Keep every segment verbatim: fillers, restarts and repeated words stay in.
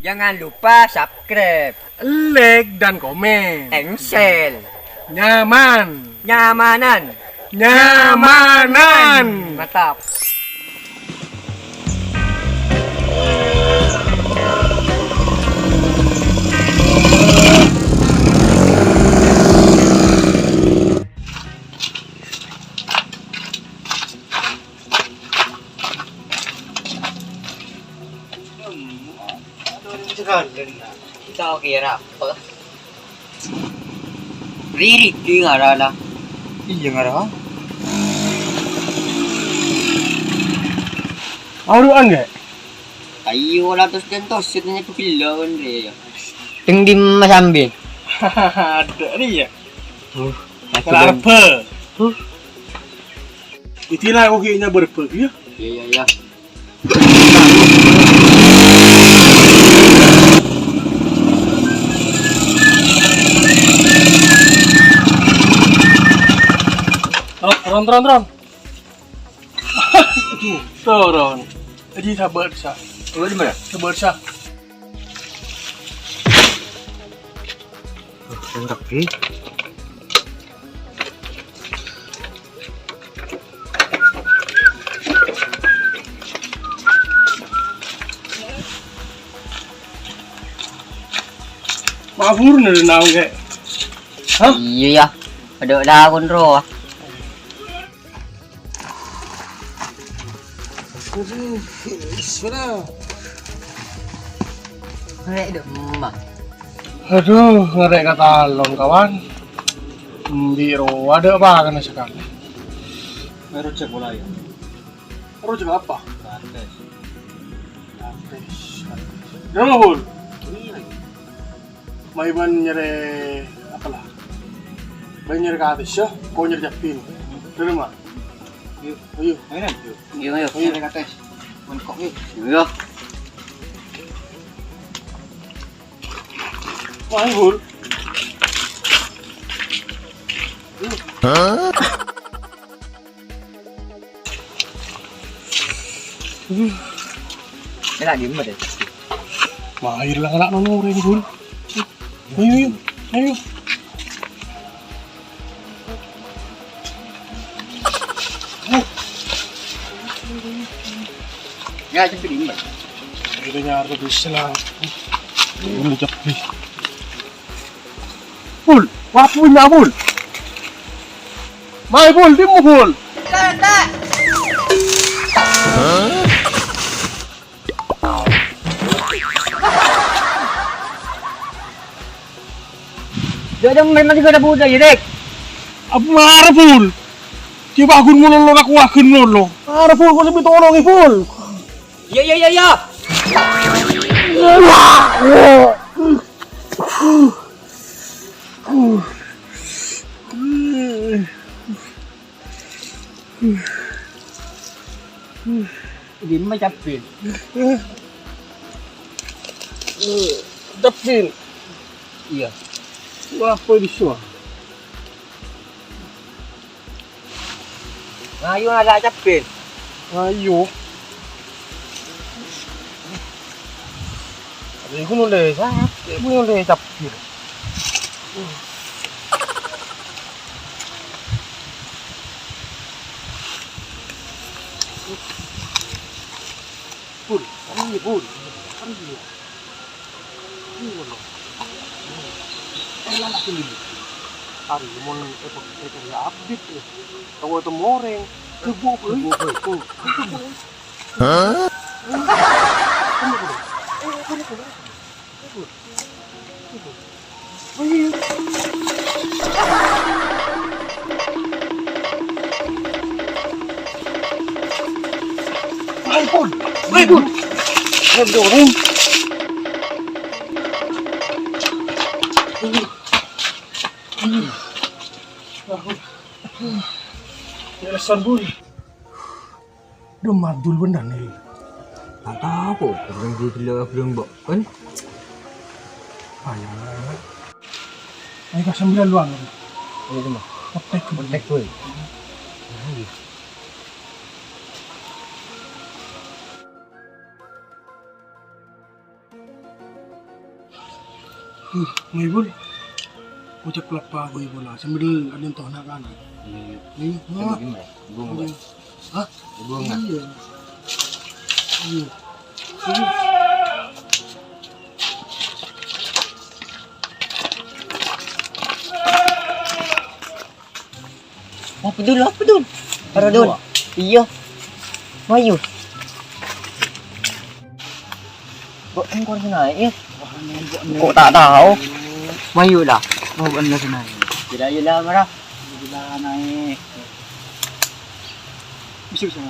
Jangan lupa subscribe, like, dan komen. Engsel. Nyaman. Nyamanan. Nyamanan. Mantap. Tao kèra apa? Riri, di ngarana. Iyâ, ngarana. Aro'an, Kè? Ayo, latos dan tosit nanya pegila kan, Rè, ya. Teng dimma sambi? Ada, Rè, ya. Uh, Kala arba. Huh? Itilah aku kayaknya berbagi, ya. Iya, iya, iya. Oh, turun, turun, turun. Turun. Jadi sabar, Sa. Oh, di mana? Sabar, Sa. Oh, yang kaki. Mabur nere naung, Kè. Hah? Iya, ya. Ada lakon rowa. Aduh, wis, wala. Ngarè' dâ' emma. Aduh, ngarè' katalon, kawan. Embi' rowa dâ' apa kana sakalè. Rojak bola, ya. Rojak apa? Kates. Kates, kates. Dâ' emma, Bul? Iya. Mayu bân nyarè apa la? Bân nyarè kates, ya? Ko nyarè cabbhi. Dâ' emma? Yuk. Ayo. Ayo, yuk. Yuk, ayo. Ayo. Nyarè kates. Mangkok, yuk. Yuk. Wah, Bul. Hah? Enak gimana deh? Mahir lah anak nono orang, Bul. Ayo, ayo, ayo. Ya, cepet ini, Bang. Kita nyari bisa lah. Ini cepet. Bul, wabu nya, Bul. Mai, Bul, dimma, Bul? Jâ', jâ' mènta jhughân abhudhâ, yâ, Dek. Apa mara, Bul? Ghi' bâghun malolo, aku bâghun malolo. Mara, Bul, kok sambi tolongè, Bul? Iyâ, iyâ, iyâ, iyâ. Dimma cabbhi? Cabbhi? Iyâ. Wah, apa bisa? Ayo, ada cabbhi. Ayo. Ayo, aku nulis, ah, aku nulis cabbhi. Bul, ayo, Bul. Ayo. Ayo, Bul. Eh, lah, lah, sini. Ayo, mon, eh, pok-, eh, kerja update, eh. Tahu itu moreng. Kebo, boy. Kebo, boy. Tuh, itu, boy. Hah? Kebo, boy. Eh, kebo, boy. Ampun, ampun. Aduh, aduh. Aduh. Aduh. Aduh. Dum madul bendher nih. Tak tahu, orang dulu bilang bilang mbok kan. Ayo. Ayo ka sembilan luan. Ayo cuma. Petek. Petek, boy. Ayo. Huh, Maibul. Ocak kelapa Maibul lah. Sambil ada yang tahu nak kan. Iya, iya. Iya. Hah? Bunga. Hah? Bunga. Iya. Iya. Iya. Apa, Dul? Apa, Dul? Para, Dul. Iya. Mayu. Kok engkau naik, ya? Kok tak tahu? Mayu lah. Mau bener sih naik. Tidak, iya lah, marah. Tidak naik. Bisa, bisa.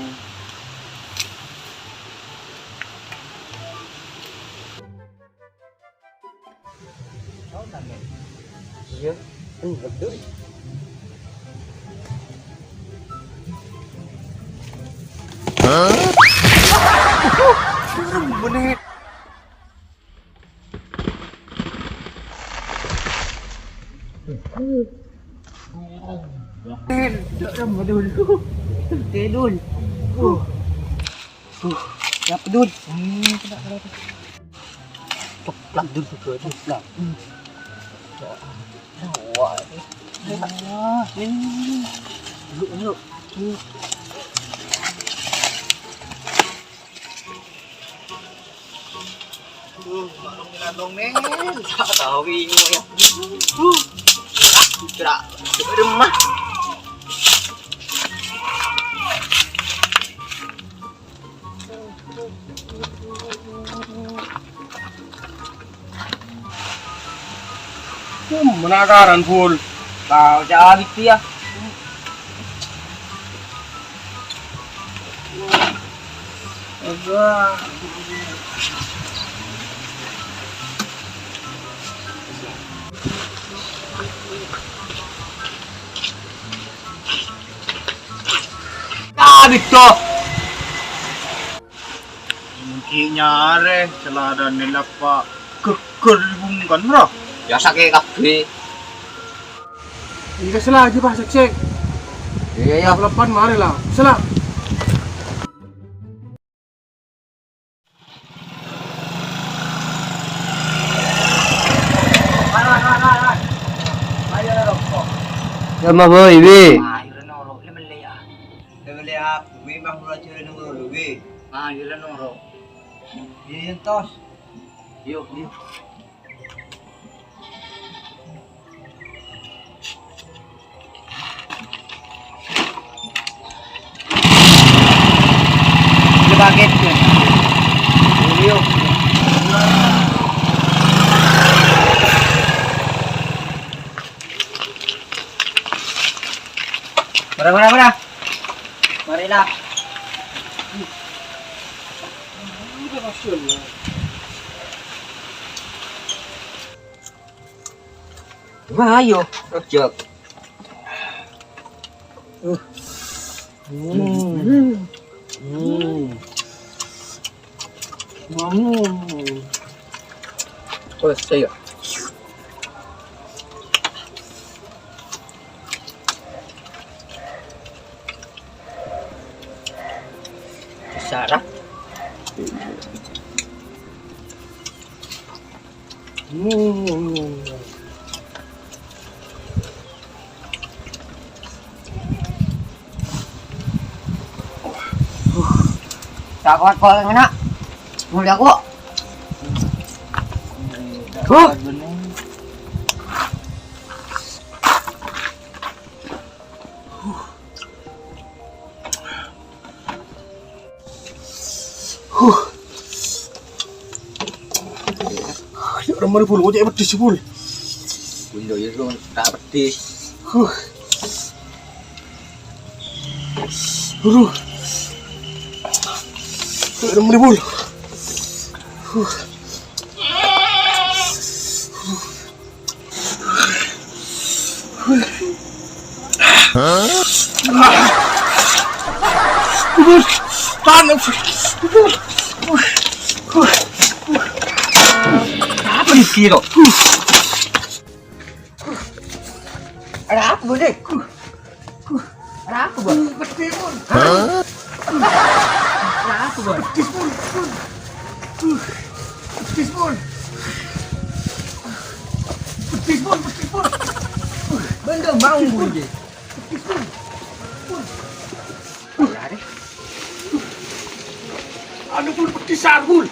Iya, bener, Dul. Hah? Bener. Dul, Dul. Oke, Dul. Uh. Huh, siapa, Dul? Hmm, kena, kena. Ceplak, Dul, ceplak. Ceplak. Hmm. Wah, ini. Wah, ini. Dulu, dulu. Dulu. Duh, maklum ngelandong, men. Tak tahu ini, ya. Huh. Gerak. Gerak. Rumah. Hmm, penakaran full. Tahu cari dia. Wah. Ah, gitu. Mungkin nyare, seladan nila pa geger di bungkan, bro. Ya, sakit kabeh. Ini kesel aja, Pak, sek-sek. Iya, iya. Lepan, mari lah. Sela. Sama boy, wi. Ayo, Renoro, ini meli ya. Ini meli apa? Wi, Bang, mulai jalan dulu, wi. Ayo, Renoro. Ini tos. Yuk, yuk. Paket, ya. Yuk. Mara, mara, mara. Marilah. Wah, ayo, rojak. Uh. Hmm. Hmm. Hmm. Wes, ayo. Sarap. Hmm. Tak kuat kok ngena. Mulai aku. Huh. Huh. Ya, orang mari pul, kok cek pedis pul. Bunda ya, lu tak pedis. Huh. Aduh. Orang mari pul. Huh. Hah? Panas. Apa nih, Kiro? Ada apa, Bos? Ada apa, Bos? Hah? Ada apa, Bos? Pedes, Bos. Pedes, Bos. Pedes, Bos. Bendher mau, Bu, nggih. Anu pun pedis sarhul.